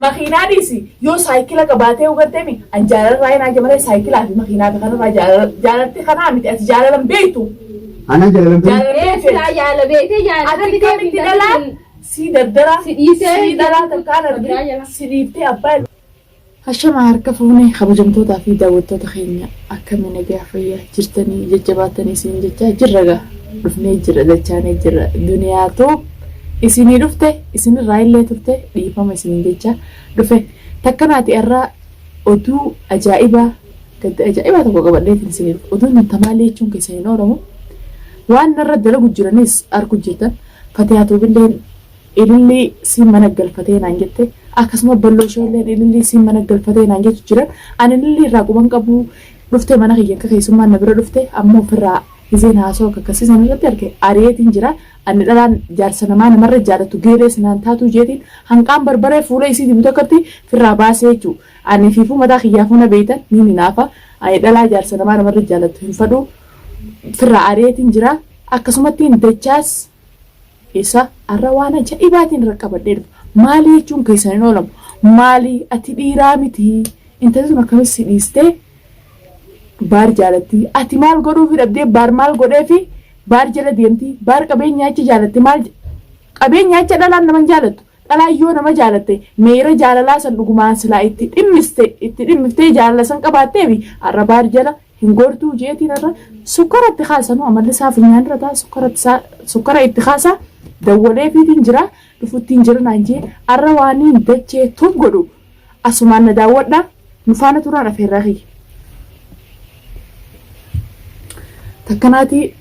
Makiinaa dhiisi yoo saayikila qabaatee hubatteemi an jaalarraa hin haja malee saayikilaa fi makiinaa fi kanarraa jaalalti kanaa miti ati jaalalan beektu. Anaan jaalalan beektu. Jaalala beektu. Silaa jaala beektee jaalala Ati bitee kamitti dhalaa si dardaraa Si dhiisee si dhalaa takkaan biraa argee jala. si dhiiftee abbaa Hashama harka fuunee kabajamtootaa fi daawwattoota keenya akkami nagaa fayyaa jirtanii jajjabaatanii isin jechaa jirra gaa dhufnee jirra dachaanee jirra duniyaatu isinii dhufte isinirraa illee turte dhiifama isiniin jechaa dhufe takkanaati irraa oduu ajaa'ibaa gadda ajaa'ibaa tokko qabadheetiin isinii dhufe oduun tun tamaalii jechuun keessan hin oolamu waan narra dalagu jiranis argu jirtan Fatihaa Tuubilleen ilillii siin mana galfatee naan jette akkasuma balloo shoolleen ilillii siin mana galfatee naan jechu jiran ani ilillii irraa quban qabu dhufte mana kiyya akka keessummaan na bira dhufte amma ofirraa gizeen haasoo akka akkasii san irratti arge ari'eetiin jira ani dhalaan jaarsa namaa namarra jaalatu geelee sinaan taatuu jeetiin hanqaan barbaree fuula isii dibu takkatti firraa baasee jechuu ani fiifuu mataa kiyyaafuu na beeytan niin hinaafa ani dhalaa jaarsa namaa namarra jaalatu hin fadhu firraa ari'eetiin jira akkasumattiin dachaas Isa arra waan aja'ibaatiin irra qabadhee dhufa. Maalii jechuun keessan hin oolamu. Maalii ati dhiiraa miti. Intalli sun akkamitti si dhiistee baar jaalatti. Ati maal godhuufi dhabdee baar maal godheefi baar jala deemti. Baar qabeenya achi jaalatti maal qabeenya acha dhalaan nama hin jaalattu. Dhalaan yoo nama jaalatte meera jaalalaa san dhugumaan silaa itti dhimmiste itti dhimmiftee jaalala san qabaatteefi arra baar jala hin gortuu jeetiin irra sukkara itti kaasanu amalli isaa funyaan irra ta'a sukkara itti sukkara itti kaasa dawwalee fiitiin jira dhufuttiin jira naan jee arra waaniin dachee tub godhu asumaan na daawwadha nu faana turaan afeerraa kiyya. Takkanaatii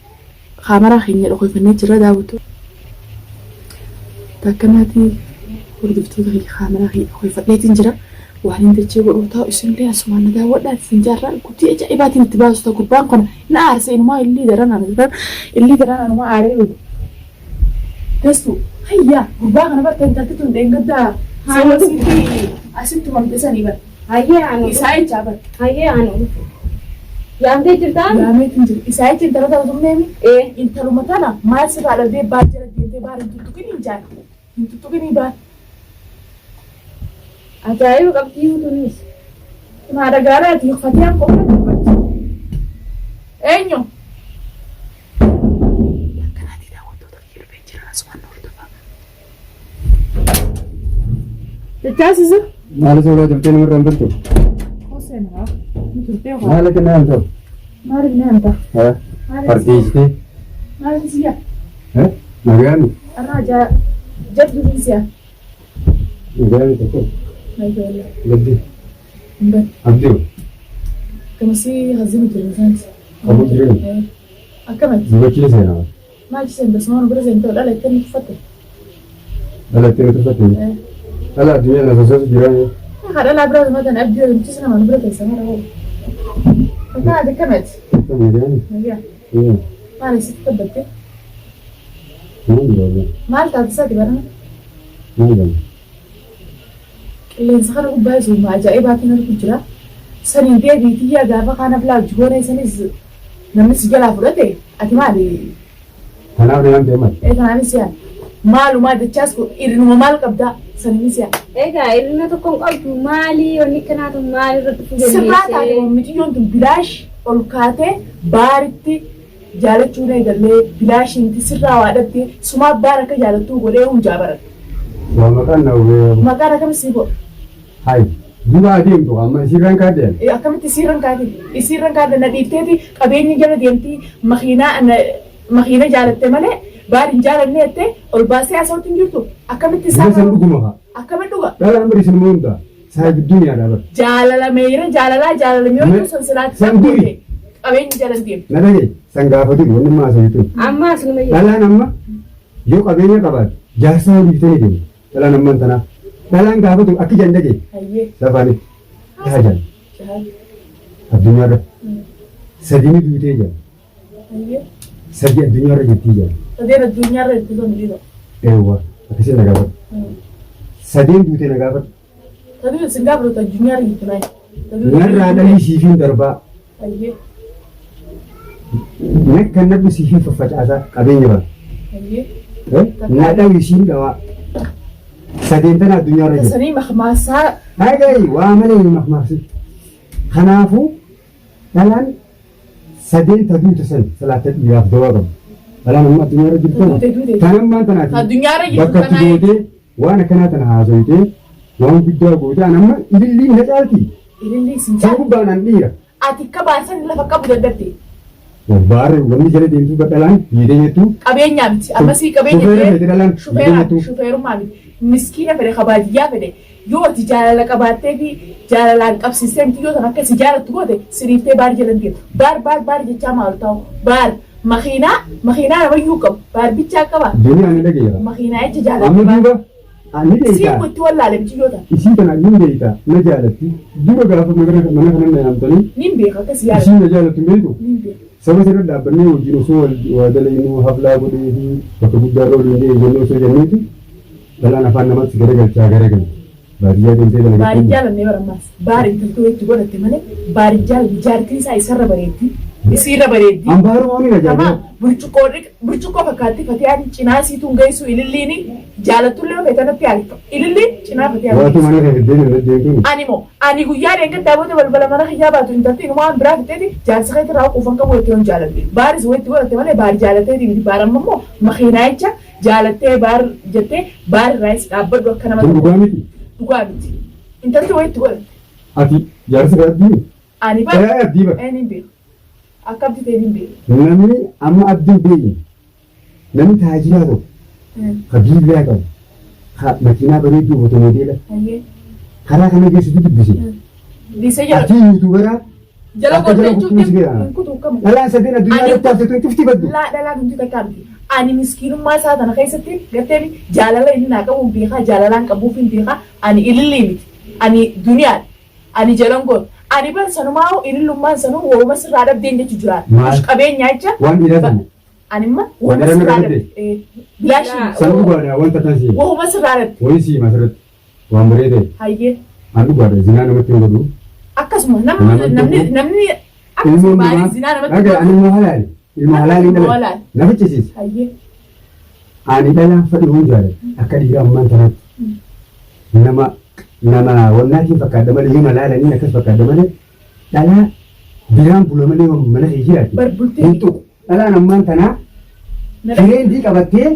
Kaamaraa keenya dhokofannee jirra daawwattoota. Takkanaatii hordoftoota kiyya kaamaraa kiyya dhokofadheetiin jira. Waan hin dachee godhuu taa'u isinillee asumaan na daawwadhaa isin jaarraa guddii ajaa'ibaatiin itti baasu ta'a gurbaan kana na aarse inumaa illii daran ana illii daran anumaa aaree dhugu. Dastu hayyaa gurbaa kana barta intalti tun dheengaddaa sababa sitti asitti tumamte sanii bara. Hayyee anu. Isaa jechaa bara. Hayyee anu. Yaamtee jirtaa? Yaameetiin jira. Isaa jecha intala tana tumneemi. Ee. Intaluma tana maal sirraa dhabdee baar jala deemtee baar hin tuttuqinii hin jaan. Hin tuttuqinii baar. Ajaa'iba qabdii tunis. Kun haadha gaaraati. Fatiyaan qofa dubbatti. Eenyu? Akkanaatii daawwattoota kiyya dhufee jira. Asumaan na hordofaa. Jechaasisa. Maali suuraa turtee namarraa hin bultu? Hoseen haa. Ni turtee haa. Maali kenna hanta? Maaliif ni hanta? Fardiistee? Maaliif siya? Nagayaani? Arraa jaa jabdu fi siya. Nagayaani tokko? Nagayaani. Gaddi? Hin bane. Abdii? Kamasii hazimu jiran isaanti. Qabu jireenya? Akkamatti? Dubachiin seenaa. Maal seenta sumaan bira seentee dhala ittiin nu tuffatte. Dhala ittiin nu tuffatte. Dhala addunyaa kana sossoosu jira. Haa dhalaa biraa suma tan abdii waliin nama nu bira teessa mara hoo. Fataa ati akkamati? Akkam nagaani? Nagaa. Maal sitti tabbatte? Maal jedhama? Maal taate isaati barana? Maal jedhama? Qilleensa kana gubbaa isuma ajaa'ibaatiin argu jira. Saniin deebii tiyyaa gaafa kaanaaf laajji goonee sanis namni si jalaa fudhate ati maali? Kanaaf na yaamte amma. Ee kanaanis yaa maalumaa dachaas kun irrinuma maal qabdaa saniinis yaa. Egaa hir'ina tokko hin qabdu maali wanni akkanaa tun maalirra dhufuu Sirraa taate dandeessee? mucayyoon tun bilaash ol kaatee baaritti jaalachuun eegallee bilaashiinti sirraa waa dhabdee sumaa baar akka jaalattuu godhee hunjaa baran. Waa maqaan na hubee. Maqaan akkam sii godha? Hayi. Duuba adeemtu amma isiirraan kaadde. Akkamitti isiirran kaate? Isiirran kaadde na dhiifteeti qabeenya jala deemti makiinaa makiina jaalatte malee baar hin jaalanne jettee ol baastee haasawutti hin jirtu. Akkamitti Duuba san dhuguma haa. Akkamitti dhuga? Dhalaan bari isin hunda saayib duniyaadha bar. Jaalala meeyira jaalalaa jaalala mi'ootuu san silaatti San duri. qabeenya jala deemtu. Na dhagaye san gaafa duri wanni amma haasawii tun. Amma as numa jedhu. Dhalaan amma yoo qabeenya qabaate jaarsaa dhiiftee deemti. Dhalaan ammaan tanaa. Dhalaan gaafa dur akki jan dhagaye Hayyee. lafaanitti. Jaha jan Jaha. addunyaarra. Sadini duutee jan. Hayyee. Sadi addunyaarra jirtii jan. Sadeen addunyaarra jirti sun dhiiroo. Eewwa akkasiin na gaafadhu. Sadeen duutee na gaafadhu. Taduu isin gaafatu addunyaarra jirtu laay. Narraa dhalii siifiin darbaa. Hayyee. Nakka nabbi siifiin faffacaasaa qabeenya bara. Hayyee. Na dhawi siin dhawaa. Sadeen tana addunyaa irra jira. Sanii makmaasaa. Dhaga'i waa malee hin makmaaksin. Kanaafuu dhalaan sadeen ta duute san salaata dhiiraaf dawaa qabdu. Dhalaan amma addunyaa irra jirtu Duute, duute. tan ammaan tanaati. Addunyaa irra jirtu Bakka itti tanaa gootee waan akkanaa tana haasoytee waan guddaa gootee an amma ililliin na caalti. Ililli isin San caalti. gubbaan an dhiira. Ati akka baarsan lafa qabu dadhabde. Baarri wanni jala deemtuu badhalaan hiitee jettu. Qabeenyaa miti. Ammasii qabeenya Shufeera ta'e fedhe dhalaan shufeera hiitee jettu. shufeerummaa miti. Miskiina fedhe kabaadiyyaa fedhe yoo ati jaalala qabaattee fi jaalalaan qabsiistee miti yoo tan akka si jaalattu goote siriiftee baar jala hin deemtu. Baar baar baar jechaa maal ta'u baar makiinaa makiinaa namayyuu qabu baar bichaa qaba Duniyaa ni dhageera. makiinaa jecha Amma jaalatti baar. duuba ni Siin beektaa. kun itti wallaale miti yoo tan. Isii tana ni beektaa na jaalatti. Dura gaafa mana kana na yaamtanii Nin beeka akkas yaala. isii na jaalattu hin beektu. Nin beeka. Saba sirra dhaabbannee wajjin osoo waa dalagnuu haflaa godhee fi bakka guddaarra waliin ga'e jennee osoo jennuuti dhalaan afaan namaatti garagalchaa garagalti. Baadiyyaa deemtee Baari dalagattee. jaalannee barammaas. Baari intaltuu itti godhatte malee baari jaalanne jaartiin isaa isarra bareeddi. Isiirra bareeddi. Ambaaruu waan hin Kama ajaa'iba. burcuqqoo burcuqqoo fakkaatti fatiyaan cinaa siituun geessu ililliini jaalattullee of eeganatti yaalifa. Ililliin cinaa fatiyaan Waatu geessu. mana kee fiddee na deemtuun. Ani moo ani guyyaa deeggaddaa booda balbala mana kiyyaa baatu intalti inumaa waan biraa fixeeti jaarsa keetti irraa quufan qabu itti yoon jaaladhe. Baaris wayitti godhatte malee baar jaalatteeti miti baar amma immoo makiinaa jecha jaalattee baar jettee baar irraayis dhaabbadhu akka nama Kun tokko dhugaa miti. dhugaa miti. Intalti wayitti godhatte. Ati jaarsa kee abdii Ani bar Ee abdii bara. een hin beeku. Akka abdii ta'e hin beeku. Namni amma abdiin beekne namni taajiraa tokko ka biillaa qabu ka makiinaa bareedduu otomobiila Hayyee. karaa kana geessitu dubbise. Dhiisee jala Ati yuutuubaraa jala akka jala godhe kuttuu si jechuun beera. hin kutu kama. Dhalaan sadeen addunyaa Ani- irratti hafte tun cufti baddu. Laa dhalaan hundi takkaa miti. Ani miskiinummaa isaa tana keessatti garteen jaalala inni naa qabu hin beekaa jaalalaan qabuuf hin beekaa ani ilillii miti. Ani duniyaadha. Ani jalan goon. Ani bar sanumaa ilillummaan sanuu wooma sirraa dhabdeen jechu jiraan. Maal? Mush qabeenyaa jecha. Waan dhiiraa sana. Ani imma Waan wooma dhiiraa sirraa irra dhabde. Bilaashii San dhugaadha wanta tan siima. wooma sirraa dhabde. Wayii siima asirratti. Waan bareedee. Hayyee. An dhugaadha zinaa namatti hin godhu. Akkasuma Namatti namni namni godhu. namni Ilmoon akkasuma baay'ee namaa zinaa namatti dhagaa ani godhu. immoo halaali. Ilma halaali Ilma dhala. halaali. Na fichisiisa. Hayyee. Ani dhala fadhi jaalladha. Akka dhiira ammaan tanaatti. Nama nama wannaatiin fakkaadha malee yoo malaalanii akkas fakkaadha malee dhalaa biraan bula malee mana kee jiraate. Bar bultee. Hin tuqu. Dhalaan ammaan tanaa Na dhagaye. fireendii qabattee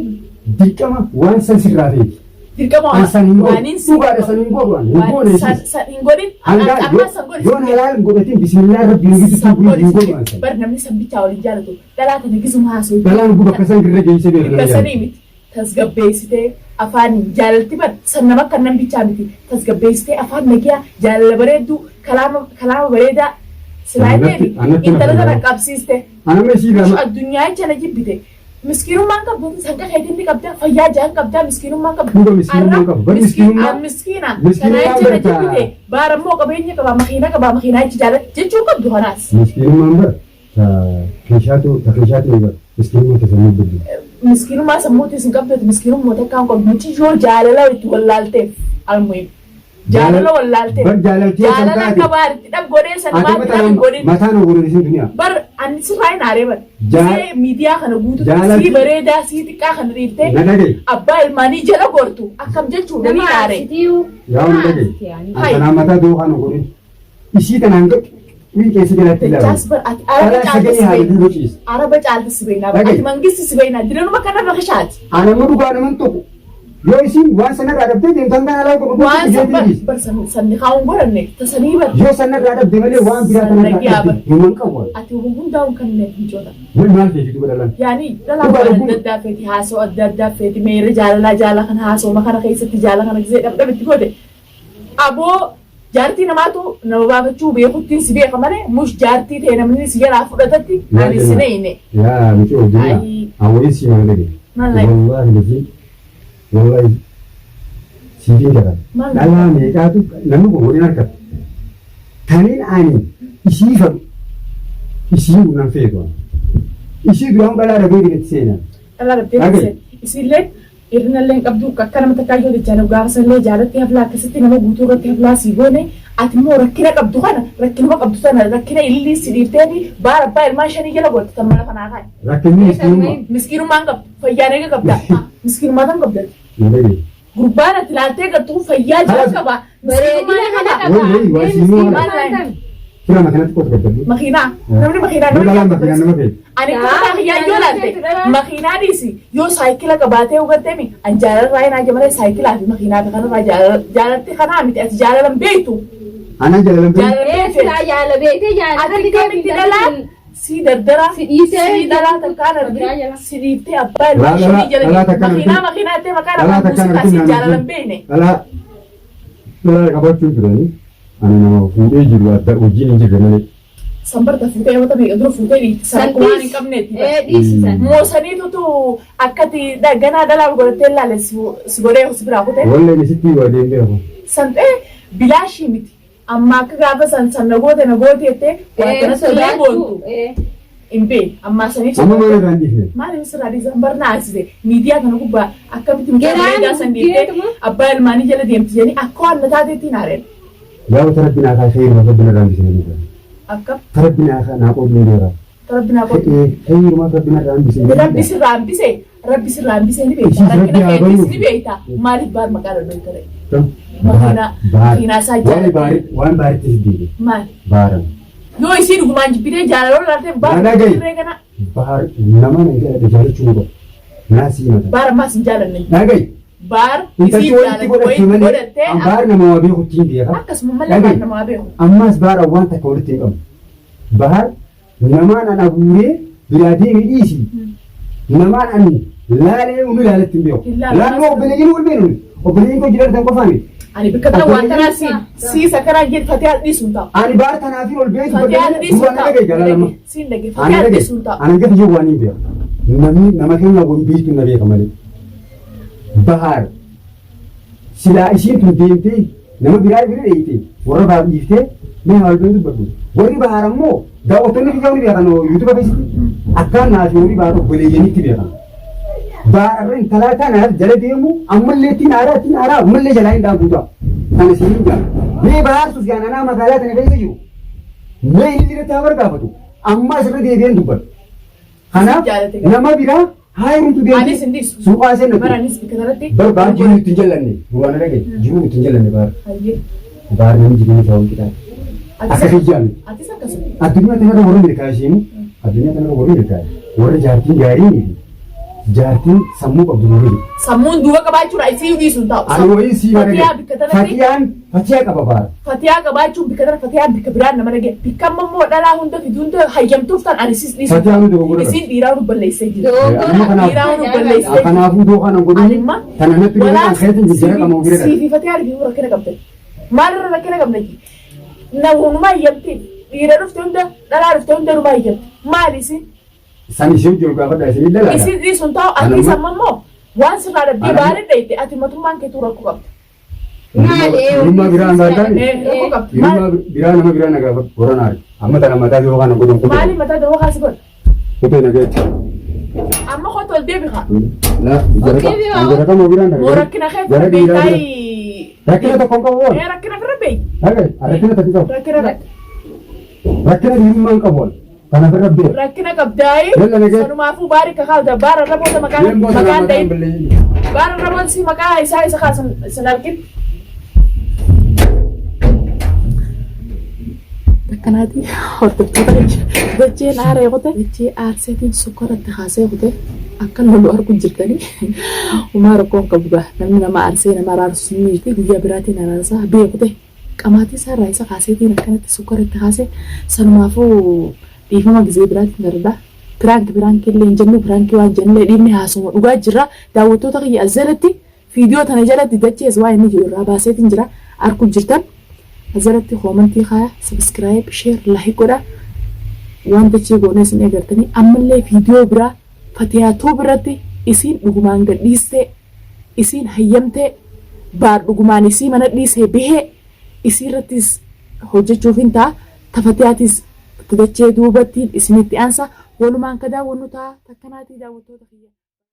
dirqama waan san sirraa feeti. Dirqama An san hin godhu. waan hin Dhugaadha san hin godhu. Hin goone San isiis. san hin godhin. Hanga Amma san godhi. yoon halaal hin godhatin bismillah rabbi hin San gidduutti hin godhi. godhu an san. Bar namni san bichaa waliin jaalatu. Dhalaa tana gisuma haasoo. Dhalaan guba akka san irra geessee beekna. Bakka sanii miti. Tasgabbeessitee afaan jaalalti bar san nama akka nan bichaa miti. Tasgabbeessitee afaan nagiyaa jaalala bareedduu kalaama kalaama bareedaa silaa Annatti- ta'e annatti intala na tana fayyada. qabsiiste. Anamma isii Mush lama addunyaa jecha na jibbite. Miskiinummaan qabdu sanqa keetiin ni qabda fayyaa jahan qabda miskiinummaan qabdu. Dhuga miskiinummaan qabu. Bar miskiinummaa- Miskiina. Kana miskiinummaan jecha na barta- jibbite. Baara immoo qabeenya qaba makiina qaba makiinaa jecha jaalladha jechuu qabdu kanaas. Miskiinummaan bara ta keeshaatu ta keeshaatu ni bara miskiinummaa ta sammuu baddu. Miskiinummaa sammuutis hin qabdu miskiinummaa takkaa hin qabdu. Muciyyoo jaalala itti wallaalteef almuhim. Jaalala wallaalteef. Bar jaalaltee kan Jaalala taate. akka baaritti dhab godhee san Ati maatti dhab hin godhin. mataan ogolon isin duniyaa. Bar ani sirraa hin aaree bar. See miidiyaa kana guututti Jaalalti- sii bareedaa sii xiqqaa kana dhiiftee Na dhagaye. abbaa ilmaanii jala gortu akkam jechuun ni Nama aare. arsitiyu. Yaa na dhagaye. Hai. An tanaan mataa doo kan ogolin. Isii tanaan gad wii keessa jalatti ilaalu. Dachaas bar ati araba Dhalaa caalti sagalee si haadha beekna. duuba ciisa. Araba caalti si beekna. Dhagaye. Ati mangisti si beekna. Diranuma kanarra kishaati. An amma dhugaa naman tokko yoo isiin waan sanarraa dhabdee deemtu hangaan alaa godhu Waan san bar dhiisi. bar sanni kaa'uun godhanne tasanii bar. Yoo sanarraa dhabde malee waan biraa tanarraa Sanna dhabde himan qabu. Ati hundaa'uun kan inni micoota. Wal maal feeti duuba dhalaan? Yaani dhalaan Dhugaa waan dubbuun. adda addaa feeti haasoo adda addaa feeti meera jaalalaa jaala kana haasoo kana keessatti jaala kana gisee dhabdhabitti goote. Aboo jaartii namaatu nama baafachuu beekuttiin si beeka malee mush jaartii ta'e namni si jalaa fudhatatti ani si neeyne. Yaa miti oduudha. Ai. Awwayin si mana dhage. Maal dhage? Wallaahi lafi wallaahi siifiin jedha. Maal Dhalaa meeqaatu namni kun waliin harkata. Taniin ani isii fadhu isii nan feetu. Isii duraan dhalaa dhabee gadi seenaa. Dhalaa dhabdee Dhagaye. teesse. Isiillee hir'inallee hin qabdu akka nama takkaa yoo jechaa gaafa sanillee jaalatti haflaa akkasitti nama guutuu irratti haflaa sii goone ati immoo rakkina qabdu kana rakkinuma qabdu sana rakkina ilillii si dhiiftee fi baara abbaa ilmaan shanii jala goote tan mana kanaa kaa'e. Rakkinni miskiinummaa. Miskiinummaan qabdu fayyaan eega qabda. Miskiinummaa tan qabda. Na dhagaye. Gurbaan ati laaltee gartuu fayyaa jira Halas. qaba. Bareedina kana qaba. Wallahi, waa siinuu Miskiin haala. maal ta'e? Fira makiinatti qotu gabbadhu. Makiinaa. Namni makiinaa Yoo nama dhalaan makiinaa nama feeti. Ani kutaa kiyyaa yoo laalte makiinaa dhiisi yoo saayikila qabaatee hubatteemi an jaalarraa hin haja malee saayikilaa fi makiinaa fi kanarraa jaalalti kanaa miti ati jaalalan beektu. Anaan jaalalan beeku. Jaalalan Ee, beektu. silaa jaala beektee jaala Ati kan kamitti dhalaa si dardaraa Si dhiisee si dhalaa takkaan biraa argee jala. si dhiiftee abbaa ilmaa Dhalaa- shanii jala dhalaa takkaan makiinaa argin- makiinaa ittee maqaa Dhalaa namaa takkaan muuziqaa si argin jaalalan beekne. Dhalaa dhalaa qabachuun turanii ani nama fuudhee jiru adda wajjin hin jirre malee. Sanbarta fuutee yoo ta'e dura fuutee dhiifti San sana waan hin qabneetti. Ee, dhiisisan. Moosaniitutu akkati ganaa dhalaa godhattee ilaale si godhee si biraa kutee. Walleen isitti waa deemtee hafu. Sanxee bilaashii miti. Amma akka gaafa san san nagoote nagoote jettee waa Ee, kanatti illee sodaachuu. boontu. Ee. Hin beekne. Ammaa saniif Amma maal irraa hin dhiifne? Maal inni sirraa dhiisan barna asise miidiyaa kana gubbaa akkamitti mucaa Garaan bareedaa san dhiiftee geetuma. abbaa ilmaanii jala deemti jedhanii akka waan na taateetti hin aareen. Gaafa tarabbi naa kaa xeeruma rabbi narraa hambisee ni jira. Akkam Tarabbi naa kaa naa qoodu ni jira. Rabbi naa qoodu. Xeeruma rabbi narraa hambisee ni jira. Rabbi sirraa hambise rabbi sirraa hambise ni beekta. Isiis Rakkina rabbi haa keetis banuuf. ni beekta. Maaliif baar maqaa dhadhoo ta'e? Makiinaa isaa Waan jaalladha. baari waan baaritti si deebi. Maali? Baaran. Yoo isii dhugumaan jibbitee jaalaloo laaltee baar Mana gahi. dirree kana Baar nama na jaalladhe jaallachuu ni qabu. Naa sii mata. baar ammaas hin jaalanne. Dhagayi. Baar Intalti isii walitti jaalatti godhatte wayii malee godhattee baar nama waa beekutti hin beeka. akkasuma malee baar namaa beeku. Ammas baar waan takka walitti hin qabu. Baar namaan an abuuree biraa deemee dhiisi. Namaan an laalee unu ilaaletti hin beeku. Hin laalu. Laannoo obboleeyyiin wal beenu. Obboleeyyiin koo jiraatan qofaa miti. Ani bakka tana waan tanaa si siisa karaa jedhu fatee dhiisu hin ta'u. Ani baar tanaafin ol beeku. Fatee dhiisu Duraan hin dhagaye jaalala. ta'u. Siin dhage Ani fatee dhagaye. dhiisu hin ta'u. Ani gafa jiru waan hin beeku. Namni nama keenya waan beektu na beeka malee. Bahaar silaa isiin tun deemtee nama biraa bira dheeyite warra baar dhiiftee mee haa wal dubbadhu. Warri bahaar ammoo daawwattoonni kiyyaa ni beekan yuutuuba keessatti akkaan naaf warri baar obboleeyyanitti beekan. Baararra intalaa tanaaf jala deemu ammallee ittiin aaraa ittiin aaraa ammallee jalaa hin dhaabuuta. Kana siin hin jaa. Mee bahaar Sufyaan anaa magaalaa tana keessa jiru. Mee inni irratti haa bargaafatu. Amma asirra deebi'een dubbadhu. Kanaaf Jaalate gara. nama biraa haa heerumtu Anis deemte hin dhiisu. suuqaa seenatu. Bara anis bakka kanatti. Bar baar jiruu ittiin jallanne duraan dhagaye jiruu ittiin jallanne baar Hayyee. baar namni jireenya isaa wal qixaate. Akka kiyyaa miti. Atis akkasuma. Addunyaa kanarra warri milkaa'e isheen addunyaa kanarra warri milkaa'e warra jaartiin gaarii fi jaartiin sammuu qabdu warri jiru. Sammuun duuba qabaachuudha isii dhiisu hin ta'u. Ani wayii sii Fatiyaa dhagaye. bakka tanatti. Fatiyaan fatiyaa qaba baar. Fatiyaa qabaachuun bakka tana fatiyaan bakka biraan nama dhagaye. Bakka amma immoo dhalaa hunda fiduu hunda hayyamtuuf tan ani sis dhiisu. Fatiyaan hundi dogoggora qaba. Isiin dhiiraa nu balleessee jira. Amma kanaaf Dhiiraa nu balleessee jira. kanaafuu doo kana godhuu Animma tana natti walaa dhufuudhaan keetiin jijjiira qama ofirra sii fi fatiyaa arginu rakkina qabdan. Maalirra rakkina qabna ji? Namoonni hayyamti. Dhiira dhufte hunda dhalaa dhufte hunda numa hayyamti. Maali isin? San ishee jiru gaafadha isin illee Isin dhiisu hin ta'u ati Anamma- amma immoo waan sirraa dhabdee Anamma- baarii dhayite ati matummaan keetuu rakkoo qabda. Maali? Hirummaa biraa hin barbaanne? Eh, rakkoo qabda. Maal- Hirummaa biraa nama biraa na gaafadhu warra arge. Amma tana mataa yoo kana godhan Maali kutee mataa dawoo kaasi godha? kutee na geechi. Amma kootu ol deebi haa. La jara kama biraa na Moo rakkina kee Jara firra dhiiraa bira. beektaayi. Rakkina tokko hin qabu ool. Eh, rakkina firra beeyi. Dhagaye rakkina tokko hin qabu. Rakkina qabda. Rakkina dhiirummaa hin qabu ool. Kana firra beeku. Rakkina qabdaayi. Yalla nagee. Sanumaafuu baari kakaa'uta baara raboota maqaan Deemboo tana maqaan mataan dhayin. balleeyyiin. Baara raboon si maqaa isaa isa kaasan isin argin. Akkanaati hordoftoota dacheen aaree kute dachee aarseetiin sukkaratti kaasee kute akka lolu argu jirtanii umaa rakkoon qabu gaa namni nama aarsee nama araarsu ni jirti guyyaa biraatiin araarsaa beekute qamaatii isaarraa isa kaaseetiin akkanatti sukkaratti kaasee sanumaafuu dhiifama gizee biraatiin darba. Prank prank illee hin jennu prank waan jennee dhiifni haasuma dhugaa jirra daawwattoota kiyya as jalatti viidiyoo tana jalatti dachees waa inni jiru irraa baaseetiin jira arku jirtan. Asirratti comment kaaya subscribe share like godha waan dachee goonee isin eegartanii ammallee viidiyoo biraa Fatiyaa Tube irratti isiin dhugumaan gadhiistee isiin hayyamtee baar dhugumaan isii mana dhiisee bahee isii irrattis hojjechuuf hin ta'a tafatiyaatis dachee duubattiin isinitti aansa walumaan ka daawwannu ta'a takkanaatii daawwattoota kiyya.